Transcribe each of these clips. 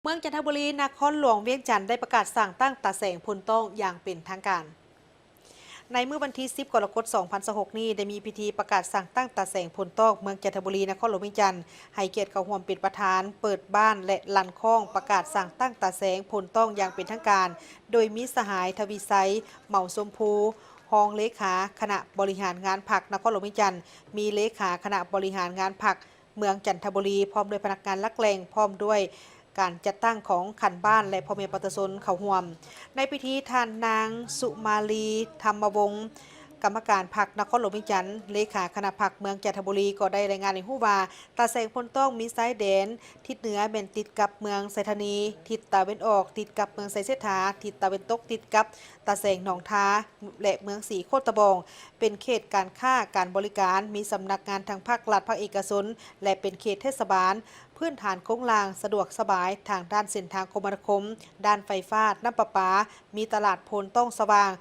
ເມືອງຈັນທະບູລີ ນະຄອນຫຼວງວຽງຈັນ ໄດ້ປະກາດສ້າງຕັ້ງຕາແສງໂພນຕ້ອງຢ່າງເປັນທາງການ. ໃນມື້ວັນທີສິບ ກໍລະກົດ ສອງພັນຊາວຫົກນີ້ ໄດ້ມີພິທີປະກາດສ້າງຕັ້ງຕາແສງໂພນຕ້ອງເມືອງຈັນທະບູລີ ນະຄອນຫຼວງວຽງຈັນ ໃຫ້ກຽດເຂົ້າຮ່ວມເປັນປະທານເປີດບ້ານ ແລະ ລັນຄ້ອງປະກາດສ້າງຕັ້ງຕາແສງໂພນຕ້ອງຢ່າງເປັນທາງການ ໂດຍມີສະຫາຍ ທະວີໄຊ ເໝົາຊົມພູ ຮອງເລຂາຄະນະບໍລິຫານງານພັກນະຄອນຫຼວງວຽງຈັນ, ມີເລຂາຄະນະບໍລິຫານງານພັກ ເມືອງຈັນທະບູລີ ພ້ອມດ້ວຍພະນັກງານຫຼັກແຫຼ່ງ ພ້ອມດ້ວຍການຈັດຕັ້ງຂອງຂັ້ນບ້ານ ແລະ ພໍ່ແມ່ປະຊາຊົນເຂົ້າຮ່ວມ. ໃນພິທີ ທ່ານນາງ ສຸມາລີ ທຳມະວົງ ກຳມະການພັກນະຄອນຫຼວງວຽງຈັນ, ເລຂາຄະນະພັກເມືອງຈັນທະບູລີ ກໍໄດ້ລາຍງານໃຫ້ຮູ້ວ່າ ຕາແສງໂພນຕ້ອງມີຊາຍແດນ ທິດເໜືອແມ່ນຕິດກັບເມືອງໄຊທານີ, ທິດຕາເວັນອອກຕິດກັບເມືອງໄຊເສດຖາ, ທິດຕາເວັນຕົກຕິດກັບຕາແສງໜອງທາ ແລະ ເມືອງສີໂຄດຕະບອງ. ເປັນເຂດການຄ້າການບໍລິການ, ມີສຳນັກງານທັງພາກລັດ, ພາກເອກະຊົນ ແລະ ເປັນເຂດເທດສະບານ. ພື້ນຖານໂຄງລ່າງສະດວກສະບາຍທາງດ້ານເສັ້ນທາງຄົມມະນາຄົມ, ດ້ານໄຟຟ້າ, ນ້ຳປະປາ, ມີຕະຫຼາດໂພນຕ້ອງສະຫວ່າງ,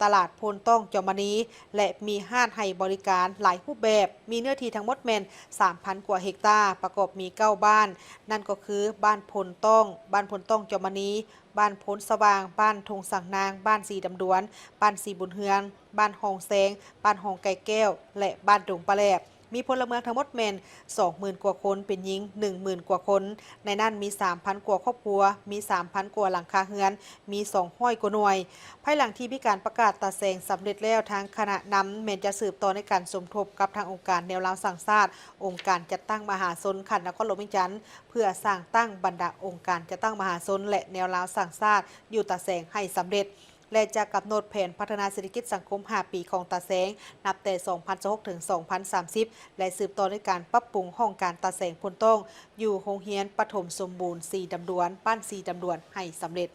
ຕະຫຼາດໂພນຕ້ອງຈອມມະນີ ແລະ ມີຮ້ານໃຫ້ບໍລິການຫຼາຍຮູບແບບ, ມີເນື້ອທີ່ທັງໝົດແມ່ນ ສາມພັນ ກວ່າເຮັກຕາ, ປະກອບມີ ເກົ້າ ບ້ານ, ນັ້ນກໍຄື ບ້ານໂພນຕ້ອງ, ບ້ານໂພນຕ້ອງຈອມມະນີ, ບ້ານໂພນສະຫວ່າງ, ບ້ານທົ່ງສັງນາງ, ບ້ານສີດຳດວນ, ບ້ານສີບຸນເຮືອງ, ບ້ານຮ່ອງແຊງ, ບ້ານຮ່ອງໄກ່ແກ້ວ ແລະ ບ້ານດົງປາແຫຼບ. ມີພົນລະເມືອງທັງໝົດແມ່ນ ສອງໝື່ນ ກວ່າຄົນ, ເປັນຍິງ ໜຶ່ງໝື່ນ ກວ່າຄົນ, ໃນນັ້ນມີ ສາມພັນ ກວ່າຄອບຄົວ, ມີ ສາມພັນ ກວ່າຫຼັງຄາເຮືອນ, ມີ ສອງຮ້ອຍ ກວ່າໜ່ວຍ. ພາຍຫຼັງທີ່ມີການປະກາດຕາແສງສຳເລັດແລ້ວ, ທາງຄະນະນຳແມ່ນຈະສືບຕໍ່ໃນການສົມທົບກັບທາງອົງການແນວລາວສ້າງຊາດ, ອົງການຈັດຕັ້ງມະຫາຊົນຂັ້ນນະຄອນຫຼວງວຽງຈັນ ເພື່ອສ້າງຕັ້ງບັນດາອົງການຈັດຕັ້ງມະຫາຊົນ ແລະ ແນວລາວສ້າງຊາດຢູ່ຕາແສງໃຫ້ສຳເລັດ ແລະ ຈະກຳນົດແຜນພັດທະນາເສດຖະກິດສັງຄົມຫ້າປີຂອງຕາແສງ ນັບແຕ່ ສອງພັນຊາວຫົກ ເຖິງ ສອງພັນສາມສິບ ແລະ ສືບຕໍ່ໃນການປັບປຸງຫ້ອງການຕາແສງໂພນຕ້ອງ ຢູ່ໂຮງຮຽນປະຖົມສົມບູນສີດຳດວນ ບ້ານສີດຳດວນ ໃຫ້ສຳເລັດ.